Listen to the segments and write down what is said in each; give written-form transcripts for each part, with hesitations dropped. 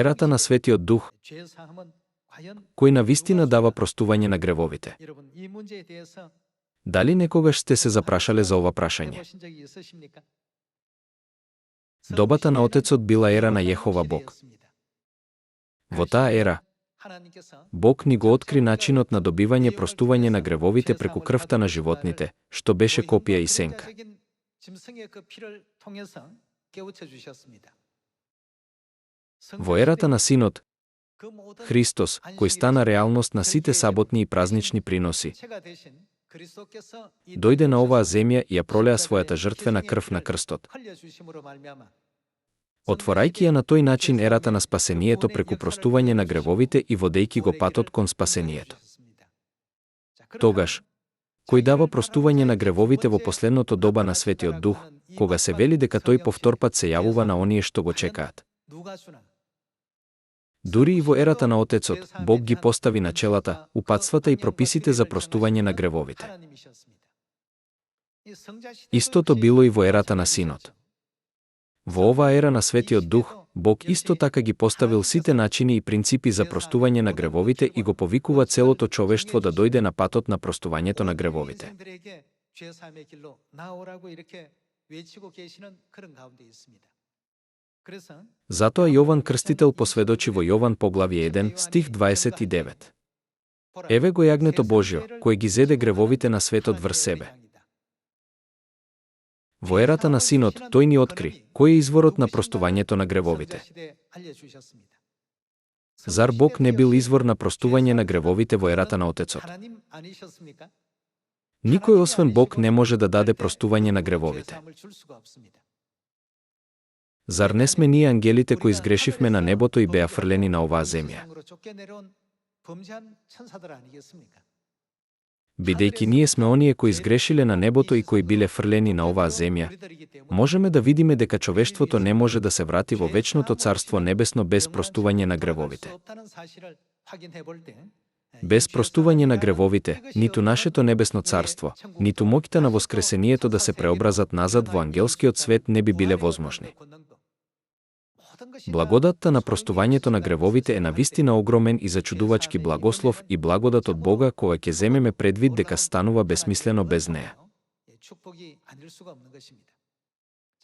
ерата на Светиот Дух, кој навистина дава простување на гревовите. Дали некогаш сте се запрашале за ова прашање? Добата на Отецот била ера на Јехова Бог. Во таа ера, Бог ни го откри начинот на добивање простување на гревовите преку крвта на животните, што беше копија и сенка. Во ерата на Синот, Христос, кој стана реалност на сите саботни и празнични приноси, дојде на оваа земја и ја пролеа својата жртвена крв на крстот, отворајќи ја на тој начин ерата на спасението преку простување на гревовите и водејќи го патот кон спасението. Тогаш, кој дава простување на гревовите во последното доба на Светиот Дух, кога се вели дека тој повторпат се јавува на оние што го чекаат. Дури и во ерата на Отецот, Бог ги постави начелата, упатствата и прописите за простување на гревовите. Истото било и во ерата на Синот. Во оваа ера на Светиот Дух, Бог исто така ги поставил сите начини и принципи за простување на гревовите и го повикува целото човештво да дојде на патот на простувањето на гревовите. Затоа Јован Крстител посведочи во Јован поглавје 1, стих 29. Еве го јагнето Божјо, кој ги зеде гревовите на светот врз себе. Во ерата на Синот, тој ни откри кој е изворот на простувањето на гревовите. Зар Бог не бил извор на простување на гревовите во ерата на Отецот? Никој освен Бог не може да даде простување на гревовите. Зар не сме ние ангелите кои сгрешивме на небото и беа фрлени на оваа земја? Бидејќи ние сме оние кои сгрешиле на небото и кои биле фрлени на оваа земја, можеме да видиме дека човештвото не може да се врати во вечното Царство Небесно без простување на гревовите. Без простување на гревовите, ниту нашето небесно царство, ниту моќта на воскресението да се преобразат назад во ангелскиот свет не би биле возможни. Благодатта на простувањето на гревовите е навистина огромен и зачудувачки благослов и благодат од Бога кога ќе земеме предвид дека станува бесмислено без неа.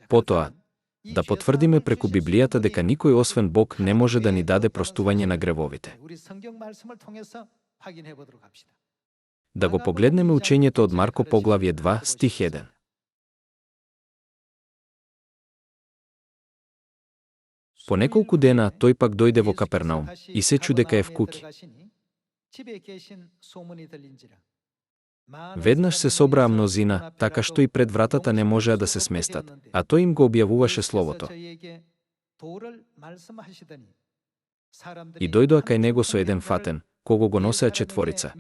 Потоа, да потврдиме преку Библијата дека никој освен Бог не може да ни даде простување на гревовите. Да го погледнеме учењето од Марко поглавје 2, стих 1. По неколку дена тој пак дојде во Капернаум и се чу дека е в куќи. Веднаш се собраа мнозина, така што и пред вратата не можеа да се сместат, а тој им го објавуваше словото. И дојдоа кај него со еден фатен, кого го носеа четворица.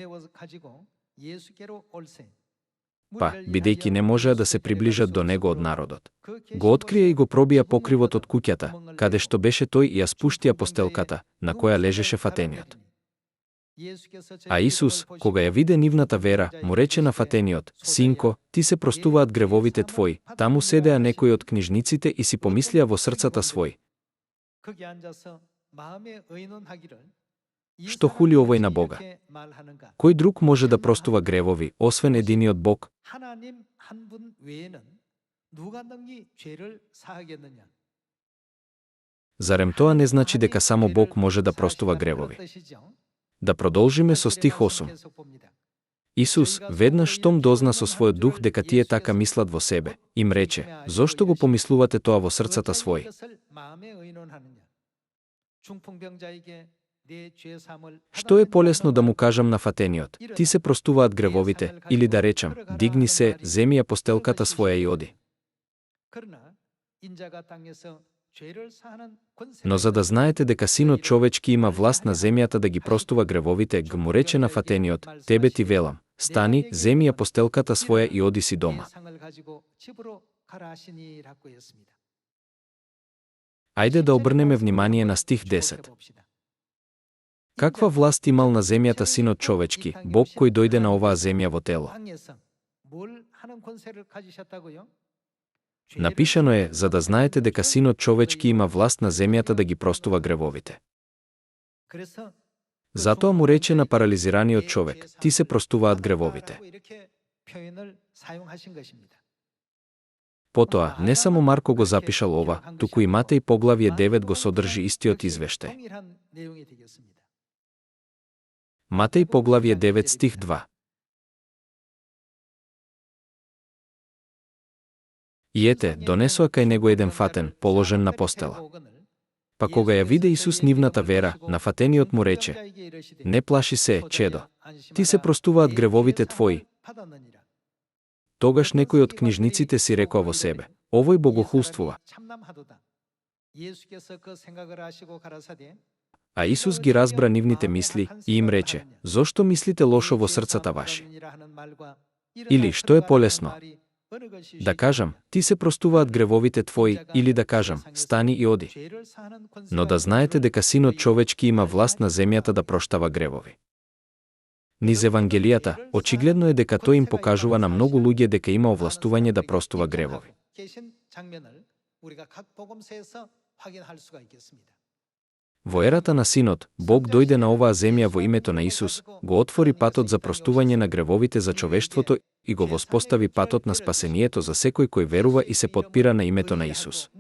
Па, бидејќи не можеа да се приближат до него од народот, го открија и го пробија покривот од куќата, каде што беше тој и ја спуштија постелката, на која лежеше фатениот. А Исус, кога ја виде нивната вера, му рече на фатениот: Синко, ти се простуваат гревовите твои. Таму седеа некои од книжниците и си помислија во срцата свој: што хули овој на Бога? Кој друг може да простува гревови, освен единиот Бог? Зарем тоа не значи дека само Бог може да простува гревови? Да продолжиме со стих 8. Исус, веднаш штом дозна со својот дух дека тие така мислат во себе, им рече: зошто го помислувате тоа во срцата свој? Што е полесно да му кажам на фатениот: ти се простуваат гревовите, или да речам: дигни се, земи ја постелката своја и оди? Но за да знаете дека Синот човечки има власт на земјата да ги простува гревовите, му рече на фатениот: тебе ти велам, стани, земи ја постелката своја и оди си дома. Ајде да обрнеме внимание на стих 10. Каква власт имал на земјата Синот човечки, Бог кој дојде на оваа земја во тело? Напишано е, за да знаете дека Синот човечки има власт на земјата да ги простува гревовите. Затоа му рече на парализираниот човек, ти се простуваат гревовите. Потоа, не само Марко го запишал ова, туку и Матеј поглавје 9 го содржи истиот извештај. Матеј поглавје 9 стих 2. И ете, донесоа кај него еден фатен, положен на постела. Па кога ја виде Исус нивната вера, на фатениот му рече, не плаши се, чедо, ти се простуваат гревовите твои. Тогаш некој од книжниците си рекоа во себе, овој богохулствува. А Исус ги разбра нивните мисли и им рече, зошто мислите лошо во срцата ваши? Или, што е полесно? Да кажам, ти се простуваат гревовите твои, или да кажам, стани и оди. Но да знаете дека Синот човечки има власт на земјата да проштава гревови. Низ Евангелијата, очигледно е дека тој им покажува на многу луѓе дека има овластување да простува гревови. Во ерата на Синот, Бог дојде на оваа земја во името на Исус, го отвори патот за простување на гревовите за човештвото и го воспостави патот на спасението за секој кој верува и се потпира на името на Исус.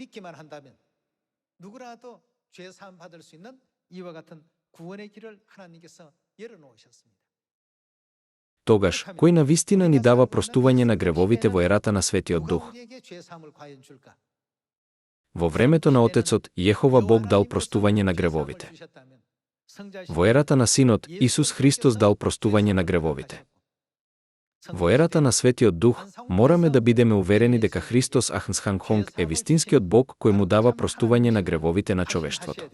Тогаш, кој навистина ни дава простување на гревовите во ерата на Светиот Дух? Во времето на Отецот, Јехова Бог дал простување на гревовите. Во ерата на Синот, Исус Христос дал простување на гревовите. Во ерата на Светиот Дух, мораме да бидеме уверени дека Христос Ахнсхангхонг е вистинскиот Бог кој му дава простување на гревовите на човештвото.